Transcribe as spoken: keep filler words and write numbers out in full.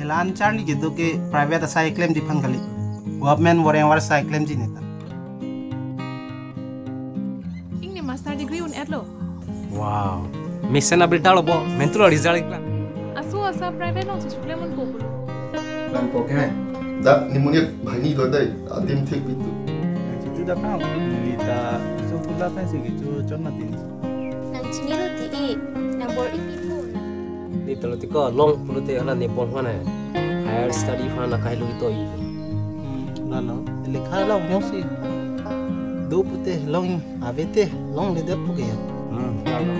Lan charli kedo ke private asai klemji aphan kali. Government voreng var asai klemji neta. Ingni master degree un-etlo. Wow. Mesen abri dalo bo, mentulo result ikla. Aso asa private alongsi suklem unpo pulo. Langkok he. Dak ni monit banghini do dei, adim thek pitu. Nangchitu dak nang, neli ta so pula pensi kecho chon mati. Nangchinilo ti-i, nang bor-ipo na. Ni talo tiko long pulote hala ne pon hwana. Higher study aphan akai lui to-i. Hmm, lalo. Lekha long nyong si. Do pute long ave te, longledet puke ya. Hmm, lalo.